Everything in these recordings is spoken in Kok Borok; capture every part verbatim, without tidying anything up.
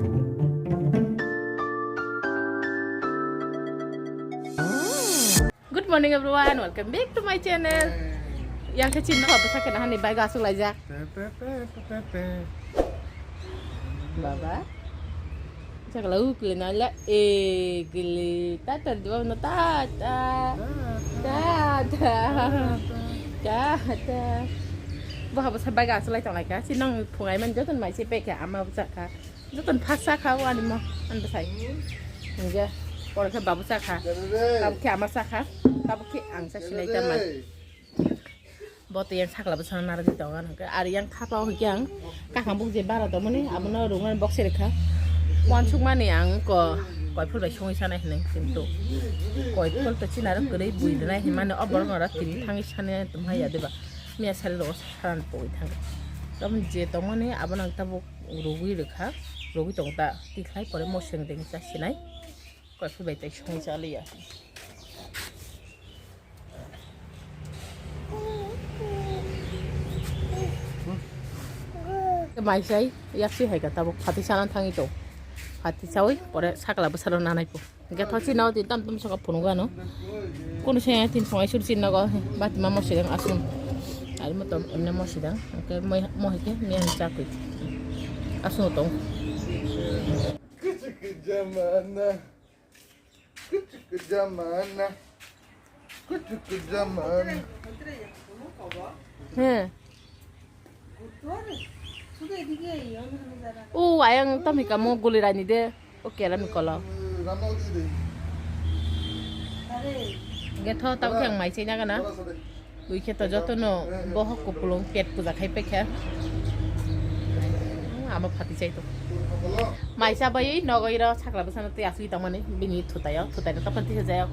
Good morning everyone, welcome back to my channel. Yang khe chini baba sakhe nahani bai gasuk laijak. Baba. Chakla ukle na la e gili ta ta diwa no ta ta ta ta ta ta. Bo habo sa bai gasuk lai tong lai kha. Chini nang phungai man joton mai se pekha ama bwsa kha. Joton phas cha kha o ani mo, ani bwsai. Hingke, pore khe babu cha kha. Babu khe ama cha kha. Babu khe ang cha sinai ta mai. Bo to yang sakla bwsano narwgwi tongo ano. Hingke ari yang khapao hingke ang kakang buk je bara tongmani, abono rungmani box se rikha. Wansukmani ang ko koiphul bai songwi sanai hinui kintu koiphul to chinaro kwrwi bui rwnai hinmani o borok no oro tini thangwi sanai tongmani ya diba. Miya sari rogo saran pogwi thangkha. Tamo je tongmani abono ang tabuk rugwi rwkha, rugwi tongo ta, tikhlai pore moseng dengsa sinai, koiphul bai tai songwi cha liya. Mai sai, yaksi hai ka tabuk, phati sana thangwi tong, phati chawi, pore sakla bwsalo nanai po. Hingke thok chini o tini tam tum saka phunuk ano. Kunu se tini phungai sur chini nogo bati ma mosidang asun. Ari mo tom emne mosidang. Hingke mo, mo hingke miyan chakwi. Asun tong. Kuchuk jamana. Kuchuk jamana. Kuchuk jamana. He. O ayang tamika mo guli rani de. O kela mi kolo. Ge tho tau khe ang mai chai na gana. Bui khe to joto no bohok kupulung pet puja khai pe khe. Ama phati chai to. Mai cha bai nogo iro sakla bwsano tei asui tongmani bini thutai o, thutai no tokon tisa jaya.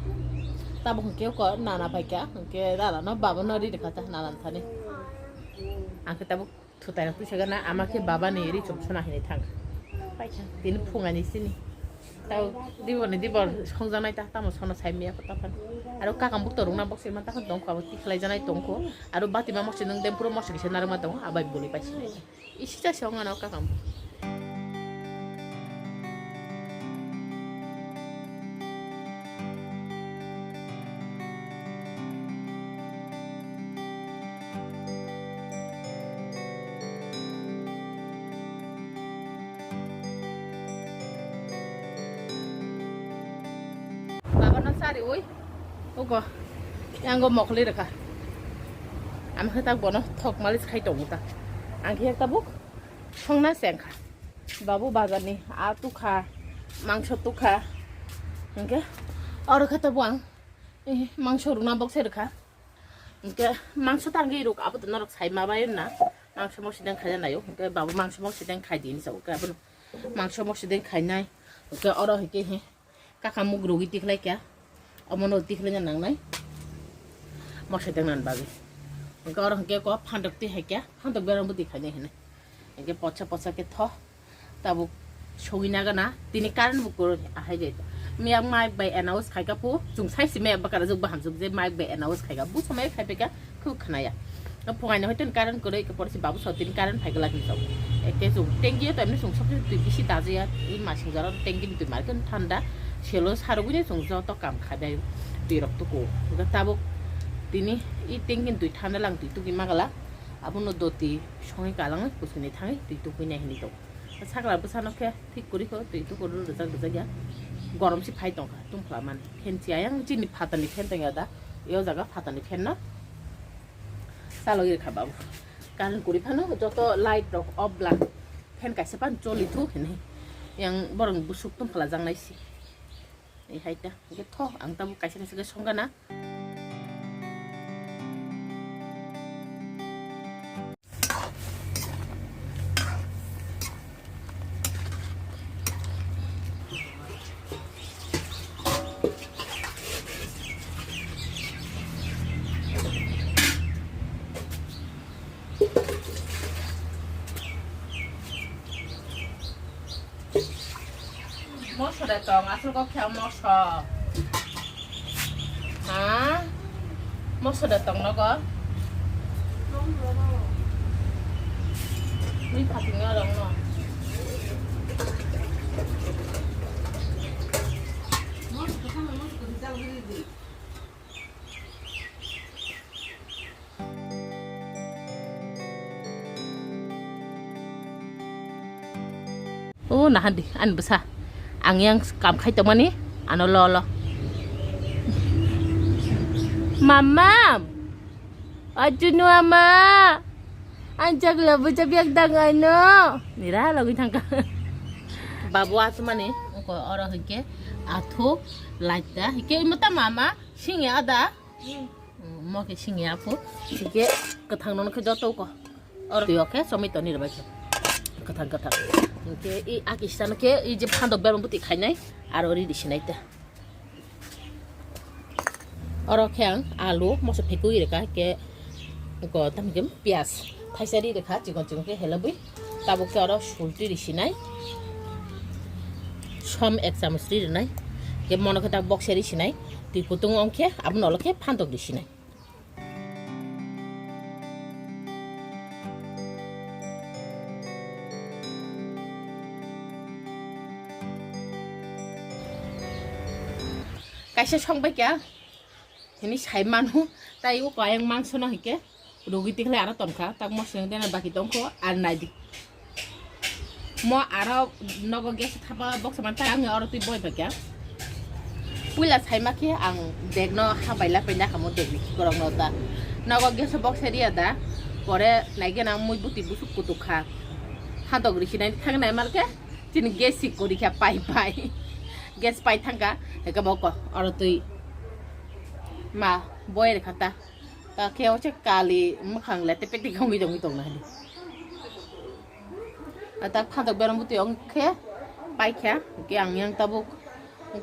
Tabuk hwnkhe ko nana pai kha, hwnkhe dada no baba no ri rwkha ta nana thani. Ang khe tabuk thutai rok tisa gana ama khe baba ni ri chum sona hinui thang. Pai kha tini phunga ni sini. Tau dibo ni dibo songjanai ta tamo sono sai miya ko ta phan. Aro kakam buk to rungna bok se ma ta phan tong ko abo tikhlai janai tong ko. Aro bati ma mosri nung dem puro mosri kisa narwk ma tongo abai boli pai sinai. Isi cha se ong ano kakam. Baba no sari oi. Ogo, yango mokli rwkha. Ang khe tak bono thok malis khai tongo ta. Ang khe tabuk songna se wngkha. Babu bazar ni a tukha, mangso tukha. Hingke oro khe tabuk ang, eh, mangso rwna bokse rwkha. Hingke mangso tangwi rwk abo to norok sai ma bai na. Mangso moksideng khaina naio. Hingke babu mangso moksideng khai di hinwi sa o. Hingke abono mangso moksideng khainai. Hingke oro hingke he. Kakam muk rugwi tikhlai kha, omono tikhlai na nangnai. Mosai tang nan bagwi. Hwnkhe oro hwnkhe ko phandok twi hai kha, phandok berang bwtwi khainai hinwi. Hwnkhe potsa potsa khe tho, tabuk sogwi na gana, tini current bo kwrwi ahai de. Miya mic bai announce khai kha phu, chwng sai se miya bwkha rwjak bwhamjak je mic bai announce khai kha, busa miya khai phi kha. Khuk khnaya. O phungaino hoitoni current kwrwi, porsi babu sotini current phai glak hinwi sao. Eke chwng tanki o to emni chwng sokhe twi bisi dajaya, i masing jora tanki ni twi markhe thanda. Selo sarugwini chwng joto kam khainai twi rok tuku. Hwnkhe tabuk tini i tanki ni twi thanda lang twi tugwi magala. Abono doti songwi kalangwi kuchukni thangwi twi tukuinai hinwi tong. Sakla bwsano khe thik kwrwi kho, twi tukur rw rwjak rwjak ya. Gorom se phai tongkha, tungphla mani. Fan si ayang chini phatani fan tongya da. Yo jaga phatani fan no chalogwi rwkha babu. Current kwrwi phano joto light rok off bla fan kaisa pan choli thu hinwi. Yang borok busuk tungphla jaknai se. Hai ta, hwnkhe tho, ang tabuk kaisa kaisa khe songkha na. Moso de tong, aswk kok khe moso. Ha? Moso de tong nogo? Ni phating no rong no. O nahandi ani bwsa. Ang yang kam khai tongmani ano lo lo. Mamam. Achunu ama. Anjak lo bwsa biak dang ano. Nira login thangka. Babu asmani ko oro hike athuk laita hike mata mama singi ada. Mo khe singya phu. Sike kwthang no khe joto ko. Or twi o khe somoi toni rwbai khe. Kwthang kwthang. Hwnkhe i a kisa no khe i je phandok berma bwtwi khainai aro ri di sinai ta. Oro khe ang alu moso phekwi rwkha khe ko tam khe piyaj thaisa ri rwkha chikon chikon khe helabwi. Tabuk khe oro sulti ri sinai. Som ek chamuch ri rwnai. Khe mono khe ta bokse ri sinai. Twi kutung ong khe abono olo khe phandok ri sinai. Kaisa song bai kha hini sai manu tai o kayang mangso no hike rugui tikhle aro tonkha tak mosong dena baki tongkho ar nai di. Mo aro nogo gas thapa box man ta ang oro twi boi pakya. Puila saima khe ang dek no habai la paina kamo dek ni kikorok no ta. Nogo gas box area da. Pore nai gana mui buti busuk kutuk kha. Hadok ri sinai thang nai mal khe chini gas si kori kha pai pai. Gas pai thangka heka boko oro twi ma boi re kha ta. Ta khe o che kali mukhang le tepe tepe ongwi tongwi tong nai. Atak phantok berang bwtwi ong khe paikha, hwnkhe ang yang tabuk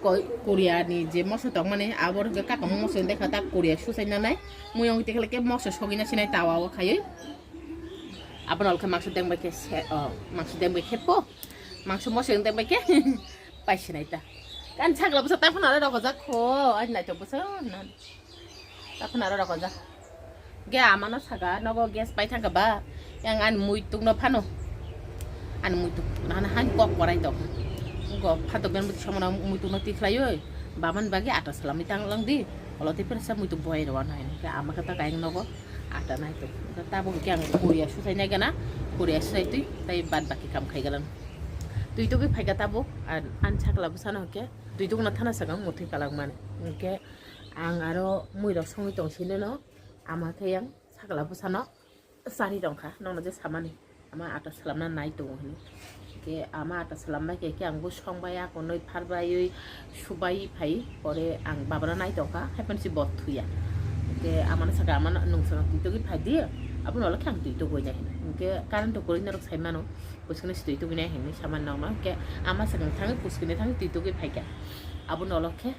ko-, Korea ni je moso tongmani, abo hwnkhe kaka moso hwnkhe kha tak Korea susai nanai. Mui ong tikhle khe moso sogwi na sinai tawa o khaiwi. Abono khe mangso deng bai khe se, o, mangso deng bai khe po, mangso moso deng bai khe pai sinai ta. Kan sakla bwsa ta phano aro rokojak kho, ani naitok bwsa na. Takhwna aro rokojak. Ge amano saka nogo gas pai thangka ba. Yang ani muituk no phano. Ani muituk nana han kok korai tok. Go phatok ben muituk samano muituk no tikhlaioi. Baman bagi ata salami tang lang di. Olo te persa muituk boy ro wan hai. Ke ama kata kaing nogo ata nai tok. Tabuk ke ang Korea susai nai gana. Korea susai tui tai bad baki kam khai galan. Tui tugi phaika tabuk an, an sakla bwsano ke. Tui tukna thana sakang muthwi kalang mani. Ke Ang aro muirok songwi tong sini no, ama khe yang sakla bwsano chari tongkha, nono je samani ama ata salamna nai tongo hini. Khe ama ata salambai khe, khe ang bo songbai, akonoi pharbaiwi subai phai, pore ang babano nai tongkha, haiphano si bo thuya. Khe amano saka, amano nungsano twi togwi phai di, abono ulo khe ang twi togwi nai hini. Hwnkhe current to kwrwi norok sai mano, bwskano si twi togwi nai hini samani nokno, hwnkhe ama sakang thangwi bwskano thangwi twi togwi phaikha, abono ulo khe.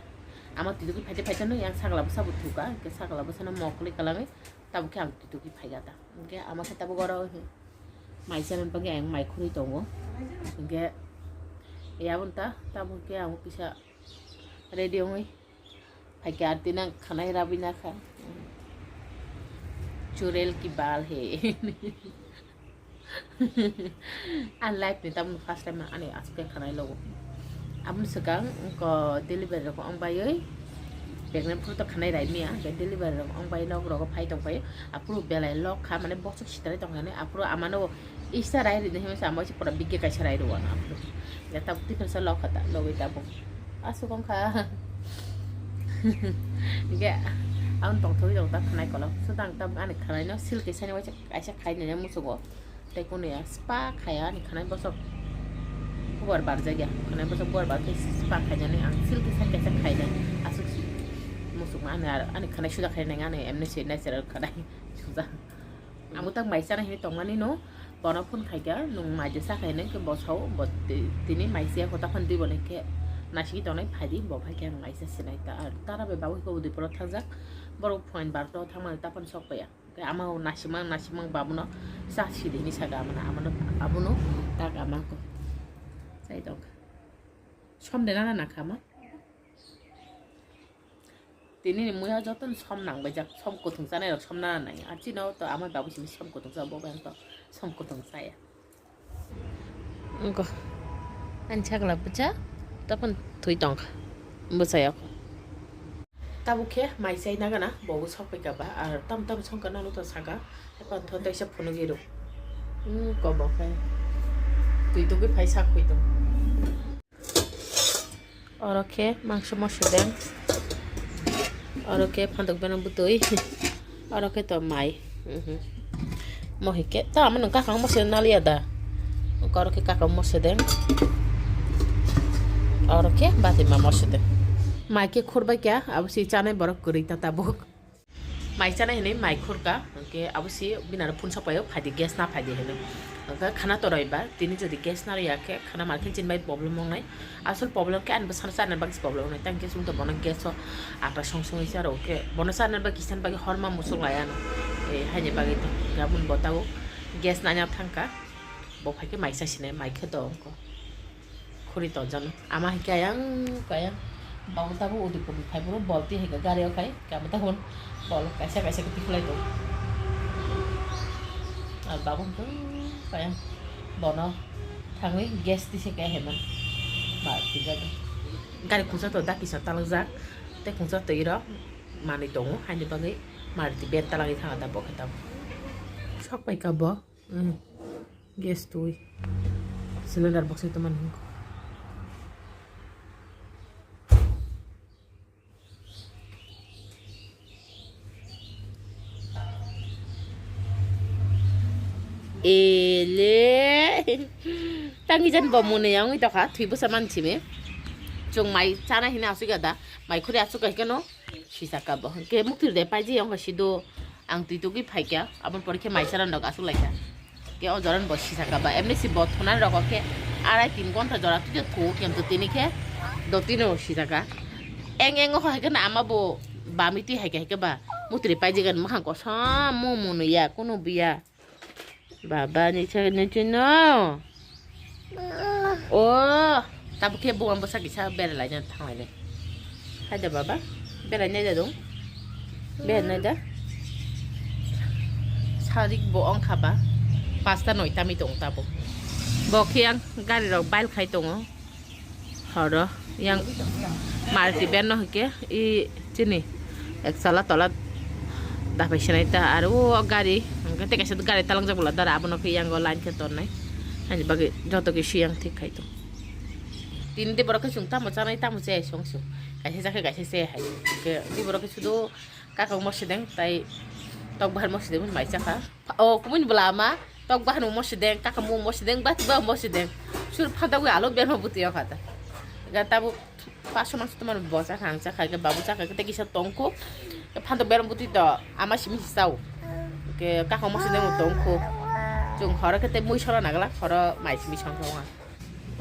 Ama twi tugwi phaide phaide no yang sakla bwsa bo thuka, hwnkhe sakla bwsano mokoli kalangwi tabuk khe ang twi tugwi phaikha ta. Hwnkhe ama khe tabuk oro mai chanani bagwi ang mai khurwi tongo. Hwnkhe aboni ta tabuk khe ang kisa ready wngwi phaikha, ar tini ang khanai rabwi nakha. Churel ki bal he. Ani life ni tamoni first time ani aswk khe khanai logo. Aboni swkang wngkha delivery rok wng baiwi pregnant phuru to khanai rai manya, hwnkhe delivery rok wng bai nok rogo phai tong phai. Aphuru belai lok kha, mane bosok sitrai tong kha, aphuru amano isa rai rini hinwi sa, amo se pura bigge kaisa rai rw ano aphuru. Ya tabuk tikha sa lok kha ta, logwi tabuk aswk wng kha. Hwnkhe aboni tongthogwi rok ta khanai kolok. Swkang tabuk ani khanai no sil kaisa ni waisa kaisa khai nini muchungo. Tei kunu ya spa khaya ani khanai bosok bubar barjak ya, khanai bosok bubar barjak spa khainani ang silk side kaisa khainai aswk si muchungma ani ar ani khanai suda khainai ani emni se natural khanai suda. Ang tak mai chana hini tongmani no bono phone khaikha nwng mai de cha khainai khe bo sao bo ti-, tini mai se kota phone di bo nai khe naisingwi tongnai phaidi bo phai khe ang mai cha sinai ta ar tara bai babu khe udiporo thangjak borok phone barto thangmani ta phone sok paiya. Khe ama o nasimang nasimang babuno cha sidi hinwi saka amano, amano, abono tak ama ko chai tongkha. Som de nana nangkha ama. Tini ni muya joto ni som nang bai jak, som kuthung chanai rok som nana nang. Ar chini o to ama babu simi som kuthung cha, bo bai to som kuthung chaya. Wngkha. Ani sakla bwsa, tapon thwi tongkha. Bwsayok. Tabuk khe mai chai nagana, bo bo sok pai kha ba, ar tam tam song kha nang to saka, hapan tho teisa phunugwi rw. Hmm, kobo khe. Twi tugwi phai sak hoi tong. Oro khe mangso moso deng. Oro khe phantok beno butwi. Oro khe to mai. Mhm. Mohi khe to amo nung kakang moso naliya da. Oro khe kakang moso deng. Oro khe bati ma moso deng. Mai khe khurbai kya abo si chanai borok kwrwi ta tabuk. Mai chana hinwi mai khurka, hwnkhe abo si bini aro phone sokpaio, "Phaidi, gas na phaidi," hinwi. Hwnkhe khana toroi ba, tini jodi gas na rwya khe khana mar khe chini bai problem wngnai. Asol problem khe ani bwsano charwna bagwi problem wngnai. Tang khe chwng to bono gas o ata song songwi cha rw khe, bono charwna bagwi kisan bagwi horma muchung lai ano. E, haini bagwi to gabun bo tabuk gas nanya thangka. Bo phai khe mai chasinai, mai khe to wngkha. Khuri tonjano. Ama hai khe ayang, kayang. Babu tabuk Udaipur ni phai boro bol twi hai khe gari o khai. Kamo tabuk bol kaisa kaisa khe tikhulai tong. Ar babu hwnkhe kayang. Bono thangwi gas twi se khe heman. Ma twi jaga. Gari khungsa to da kisa talajak. Tei khungsa twi rok manwi tongo. Haini bagwi Maruti van talagwi thang da bo khe tabuk. Sok pai ka bo. Mm. Gas twi. Cylinder box ni tomani hwnko. Ele. Tangi jan bo mone yang ito kha, thwi bwsa man simi. Chung mai chana hina asuk ya da. Mai khuri asuk ka hikeno. Sisaka bo. Ke mukti de paiji yang ka sido. Ang twi tugwi phaikya, aboni pore khe mai chara nok aswk laikha. Khe o jora ni bo sisaka ba, emni si bo thonani rok khe arai tin ghonta jora twi tho, khe tini khe do tino sisaka. Eng eng o hai khe na ama bo bami twi hai khe, hai khe ba mukti paiji gan makhang kosom mu munu ya kunu biya. Baba ni chai ni chino. O, tabuk khe buwan bwsa kisa berai laina thang lainai. Hai da baba, berai nai da dong. Berai nai da. Sarik bo ong kha ba. Pasta noita mi tong tabuk. Bo khe ang gari rok bail khai tongo. Horo yang Maruti van no hwnkhe i chini ek chala tola daphai sinai ta aro o gari hwnkhe tei kaisa gari talangjak bwla dara abono khe yango line khe tonnai hani bagwi joto khe siyang thik khai tong. Tini de borok khe chwng tamo chanai tamo chai song song kaisa chakhe kaisa chai hai hwnkhe tei borok khe sudo kakang mosideng tai tok bahar mosideng mai chakha. O kumui ni bwla ama tok bahano mosideng, kaka mung mosideng, bati ba mosideng. Sur phada wi alo berma buti o khata. Ga tabu paso mangso tomar bosa khang cha khai ga babu cha khai ga tei kisa tongko. Phada berma buti to ama simi sao. Ke kaka mosideng tongko. Chung horo ke te mui sora nagala horo mai simi song song.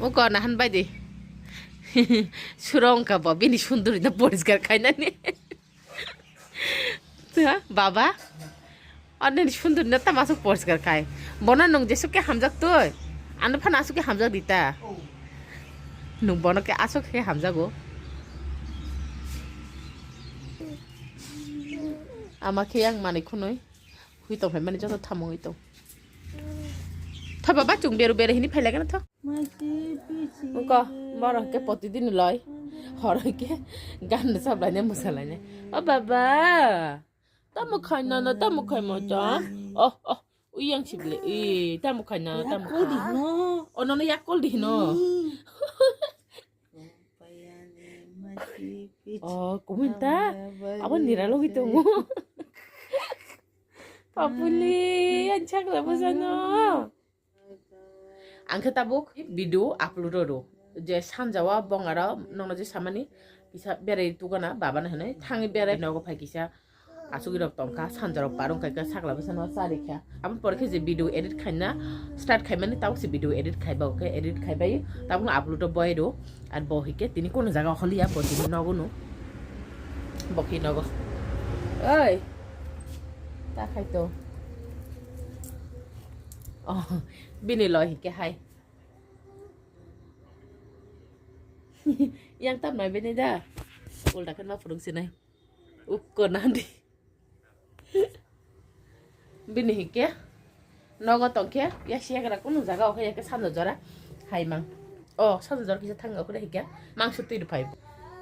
O ko nahan bai di. Surong ka bo bini sunduri na poriskar khainani. Ha, baba? Ani sunduri na tamo aswk poriskar khai. Bono nwng jesuk khe hamjak twi. Ano phano aswk khe hamjak di ta. Nwng bono khe aswk khe hamjago. Ama khe yang manwi khunui. Hui tong phai mani joto thamung hui tong. Tho baba chung beru bere hini phai lagana tho. Ungko, borok hwnkhe protidin loi, hor hwnkhe gan rwchap lainai, mwsa lainai. O baba, tamo khai nana, tamo khai mocha? Oh, oh, uyang sibli, ee, tamo khai nana, tamo khai. Ono no yakol di hino. Oh, kuminta, abo nira logi tongo. Papuli, ang chakla bujano. Ang khe tabuk video upload o rw je sanja o bongaro nokno je samani kisa berai tugana babano hinwi thangwi berai nogo phai kisa asugwi rok tongkha sanja rok parung khaikha sakla bwsano charikha aboni pore khe je video edit khaina start khaimani tabuk se video edit khaiba hwnkhe edit khaibai tabukno upload o bai rw ar bo hwnkhe tini kono jaga holiya bo tini nogo no bo khe nogo oi ta khai to. Oh, bini loi hike hai. Yang tam nai bini da. Ulta kan ma purung sinai. Ukko nandi. Bini hike. Nogo tongke ya siya kara kunu jaga oke ya ke sando jora. Hai mang. Oh, sando jora kisa thang oke hike. Mangso twi rupai.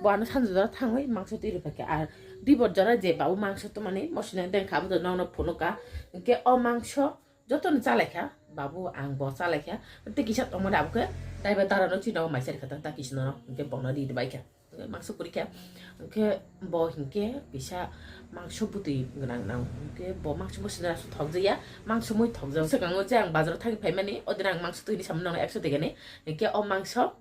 Bo ano sando jora thang hoi mangso twi rupai ke. Ar dibor jora je babu mangso to mani mosina deng khabu to nono phunuka. Ke o mangso jotono chalaikha, Babu ang bo chalaikha, tei kisa tongmani abo khe taibo dara no chini o maisa rikha ta, ta kisa no hwnkhe bono ri bai kha. Mangso kwrwi kha, hwnkhe bo hinkhe kisa mangso bwtwi gwnang nang, hwnkhe bo mangso bo sinara thokjakya, mangso mui thokjak. Swkango je ang bazaro thangwi phaimani, o din ang mangso twi hinwi samani nono ekso tegani, hwnkhe o mangso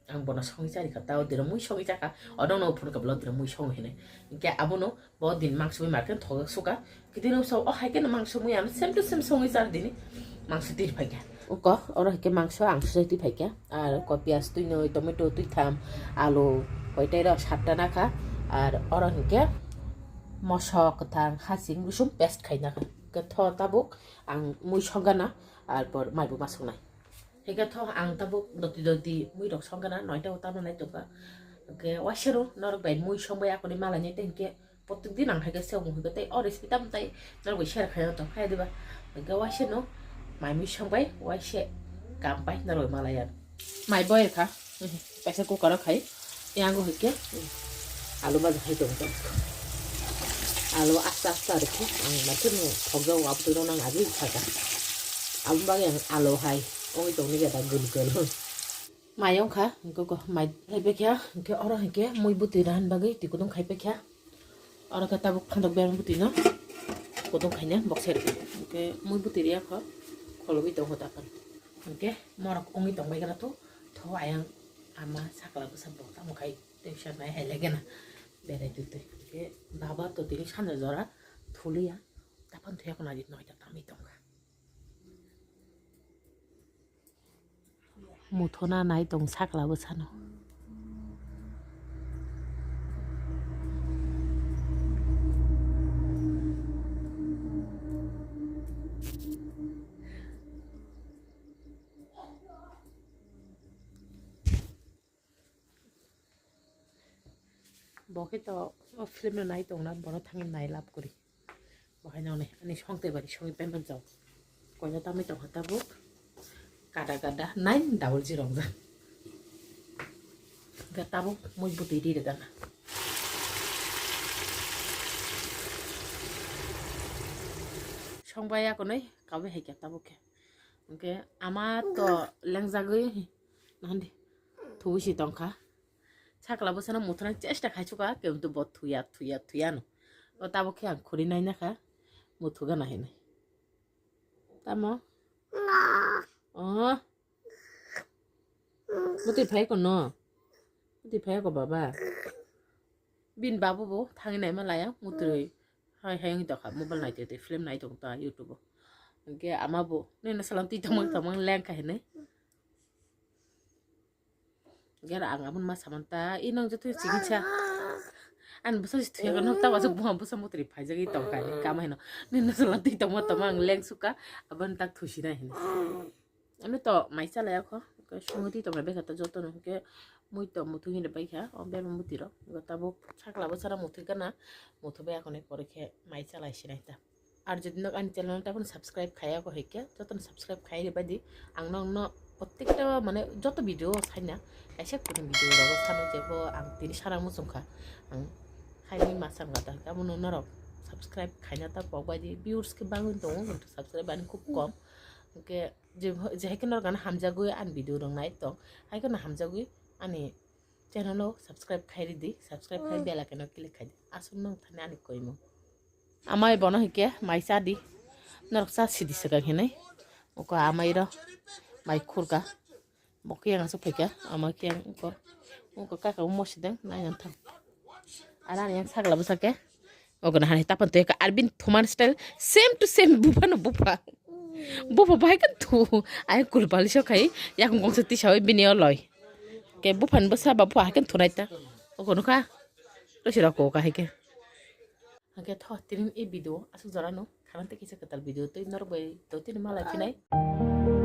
ang bono songwi chari kha, tao dino mui songwi chakha, odong no phunukha bwlai dino mui songwi hinwi. Hwnkhe abono bo din mangso mui market thokjak suka, kidino so o hai kheno mangso mui ano same to same songwi char dini mangso twi phaikha. Uko oro hwnkhe mangso ang sujai twi phaikha, ar ko piyaj twi noi, tomato twi tham, alu koitai rok satta nakha, ar oro hwnkhe moso kwthang hasing rusum paste khai nakha. Hwnkhe tho tabuk ang mui songana, ar por maibo ma songnai. Hingke tho ang tabuk doti doti mui rok songkana noita o tamo nai tongka. Hingke waisero norok bai mui songbai akoni malani tei hingke protek din ang haike se ongkha tei o recipe tamo tai norok bai share khaina tong kha diba. Hingke waiseno mai mui songbai waise kam pai norok bai malaya. Mai boil kha, pressure cooker o khai. Yango hwnkhe, hmm, alu baja hai tongkha. Alu asta asta rwkhe ang makheno thokjago, abotwi rw nang agwi sakha. Aboni bagwi ang alu hai wngwi tongni gada gul gul. Mai wngkha, hwnkhe ko mai hai paikha, hwnkhe oro hwnkhe mui bwtwi rahan bagwi twi kudung khai paikha. Oro khe tabuk phantok berma bwtwino kudung khaina bokse rwkhe. Hwnkhe mui bwtwi riyakho, kholobwi tongkho daphano. Hwnkhe morok wngwi tongbai gra to, tho ayang ama sakla bwsa bo tamo khai. Tei sa nai hai lege na berai twi twi. Ke baba to tini sanja jora thuliya. Tapan thuya ko nadi noita tami tongkha. Muthona nai tong sakla bwsano. Bo khe to o film no nai tongna, bono thangwi nai lab kwrwi. Bo hai nang nai ani songte bari songwi pemang jao. Koina tamwi tongkha tabuk. Kada kada nine double zero wngjak. Ga tabuk mui bwtwi ri rwgana. Songbai ya konwi kawi hai khe tabuk khe. Hwnkhe ama to lengjagwi nahandi thuwi si tongkha. Sakla bwsano muthunani chesta khai suka, kebo to bo thuya, thuya, thuya no. O tabuk khe ang khuri nai nakha, muthuga na hinwi. Tamo? Oh. Bwtwi phai kono? Bwtwi phai ko baba? Bini babu bo thangwi naima laya, mutwi. Hai hai wngwi tongkha, mobile nai twi twi film nai tong ta YouTube o. Hwnkhe ama bo, nini salam twi tongmang tongmang lengkha hinwi. Gera ang aboni ma samanta, i nang joto chigisa. Ani bwsa si thuya nok ta wasu buma bwsa mutri phaijagwi tongkha ni kama hino. Nini sala twi tongma tongma ang leng suka, aboni tak thusi na hino. Ani to mai chala yakho, sungwi twi tongma bekha ta joto no hwnkhe mui to muthu hino baikha, o bema mutiro. Tabuk sakla bwsara muthu gana, muthu bai akhoni pore khe mai chala sinai ta. Ar jodi nok ani channel tabuk subscribe khaya ko hwnkhe, jotono subscribe khai ri badi. Ang nokno protekta mane joto video saina, kaisa kunu video rogo sano jebo ang tini sana muchungkha. Ang khaini ma samga ta, abono norok subscribe khaina ta kok badi. Viewers khe bangwi tongo, kintu subscribe ani khub kom. Hwnkhe je, je hai khe norok ano hamjagwi ani video rok nai tong, hai kheno hamjagwi ani channel o subscribe khai ridi, subscribe khai bell icon o click khai di. Aswk nang thani ani koimung. Amai bono hwnkhe mai cha di. Norok cha sidi swkang hinwi. Uko amai ro mai khurka. Bo khe yang aswk phaikha. Ama khe yang uko. Uko kaka umo sideng nai nang thang. Ara yang sakla bwsa khe. Ogo na hani tapan to eka arbin thuman style same to same bupha no bupha. Bupha bai kan thu. Ai kulpali so khai yakung kong se tisa oi bini oloi. Ke buphan bwsa ba bupha hai kan thunai ta. Ogo no kha. To sira ko ka hai ke. Hake tho tinin e video asuk jora no. Khanan te kisa katal video to norok bai to tini malai phinai.